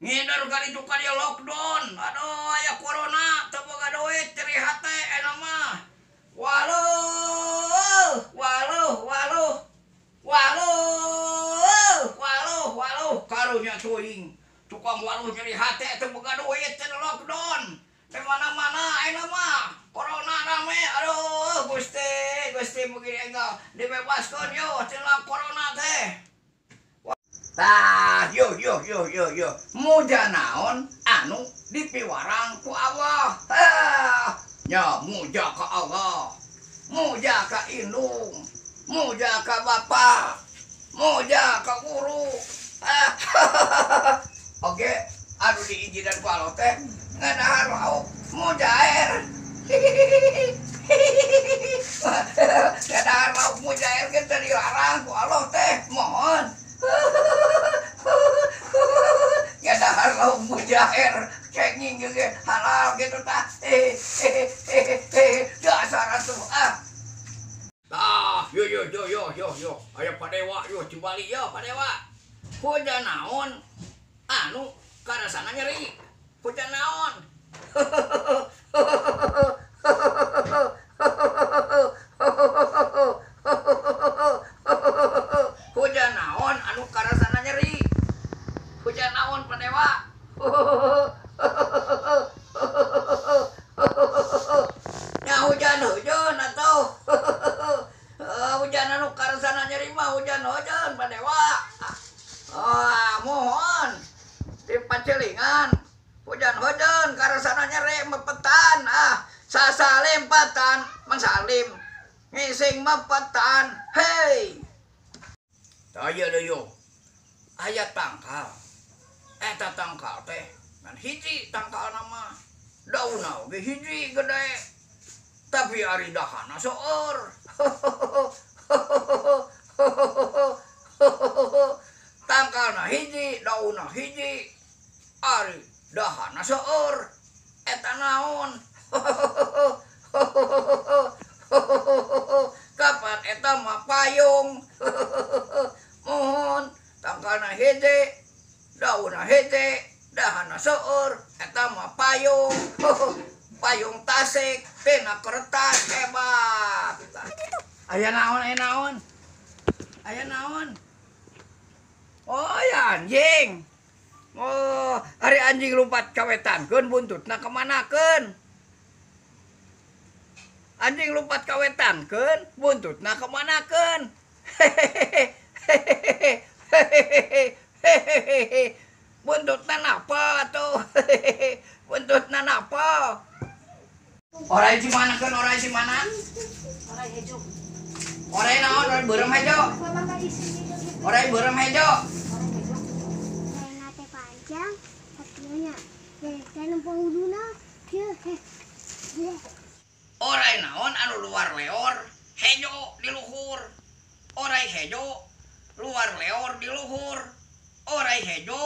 Ngidar kali juga dia lockdown. Aduh, aya corona, teu boga duit nyeri hate eta mah. Waluh, waluh, waluh. Waluh, waluh, waluh karunya teuing. Tukang waluh nyeri hate teu boga duit teu lockdown. Di mana-mana eta mah corona rame. Aduh, Gusti, Gusti mugi enggal dibebaskeun yo tina corona teh. Tah, yo yo yo yo yo. Muja naon anu dipiwarang ku Allah. Ah, nya muja ka Allah. Muja ka indung. Muja ka bapa. Muja ka guru. Ah, oke, anu diizinan ku Allah teh ngadahar lauk mujair. Ngadahar lauk mujair ge teu dilarang ku Allah teh. Mohon. Ngadahar lauk mujair cenging ge halal gitu tah. Dasar atuh ah. Tah, yo yo yo yo yo yo. Aya padewa yo Cibali yo padewa. Hujan naon anu karasana nyeri. Hujan naon. Hujan naon anu karasana nyeri. Hujan naon padewa. Ya hujan-hujan atuh. Hujan anu karasana nyeri mah hujan-hujan padewa. Ah, mohon di pacelingan. Hujan-hujan karasana nyeri mepetan. Ah, sasalempatan Mang Salim ngising mepetan. Hei. Aya deui yo. Aya tangkal. Eta tangkal teh ngan hiji tangkalna mah. Daunna oge hiji gede. Tapi ari dahana seueur. Tangkalna hiji, daunna hiji. Ari dahana seueur. Eta naon? Kapan eta mah payung. Mohon tangkalna hiji, daunna hiji, dahana seueur, eta mah payung. Payung tasik tina kertas hebat. Aya naon, aya naon? Aya naon? Oh, aya anjing. Oh, ari anjing lompat kawetankeun buntutna kamanakeun? Anjing lompat kawetankeun buntutna kamanakeun? Hehehe. Buntutna napa atuh? Buntutna napa? Orai di mana keun? Orai di mana? Orai hejo. Orai naon? Orai beureum hejo. Orai beureum hejo. Orai teh panjang, sakieunya. Teh nempong huduna. Orai naon anu luar leor, hejo di luhur. Orai hejo luar leor di luhur. Orai hejo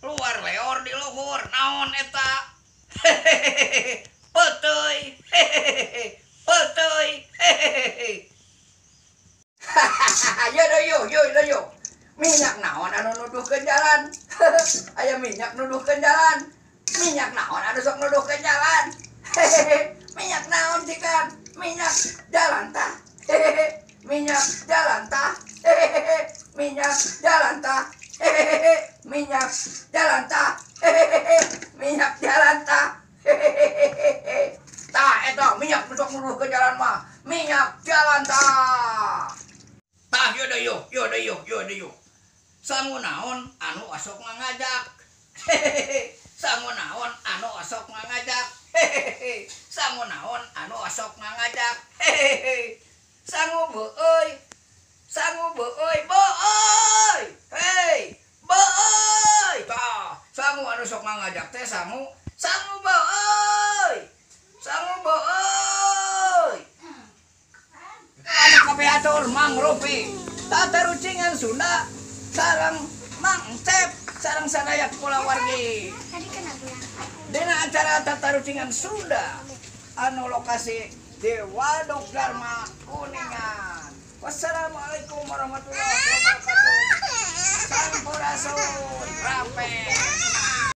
luar leor di luhur. Naon eta? Hehehe. Peuteuy. Hehehe. Peuteuy. Hehehe. Yo yo yo yo yo. Minyak naon anu nuduhkeun jalan? Aya minyak nuduhkeun jalan. Minyak naon anu sok nuduhkeun jalan? Hehehe. Minyak naon cikan? Minyak jalan tah. Hehehe. Minyak jalan tah. Hehehe. Minyak jalan tah. Hehehe, minyak jalan tah. Hehehe, minyak jalan tah. Hehehe. Tah eta minyak untuk nuduh ke jalan mah. Minyak jalan tah. Tah yo deui yo, yo deui yo, yo deui yo. Sangu naon anu osok ngajak. Hehehe. Sangu naon anu osok ngajak. Hehehe. Sangu naon anu osok ngajak. Hehehe. Sangu beueuy. Sangu beueuy, beueuy. Hei, beueuy. Tah, sangu anu sok ngajak teh sangu, sangu beueuy. Sangu beueuy. Anu kapihatur Mang Rupi. Tatarucingan Sunda sareng Mang Cep sareng sadaya kulawargi. Tadi kena bilang. Dina acara tatarucingan Sunda anu lokasi di Waduk Darma Kuningan. Wassalamualaikum warahmatullahi wabarakatuh.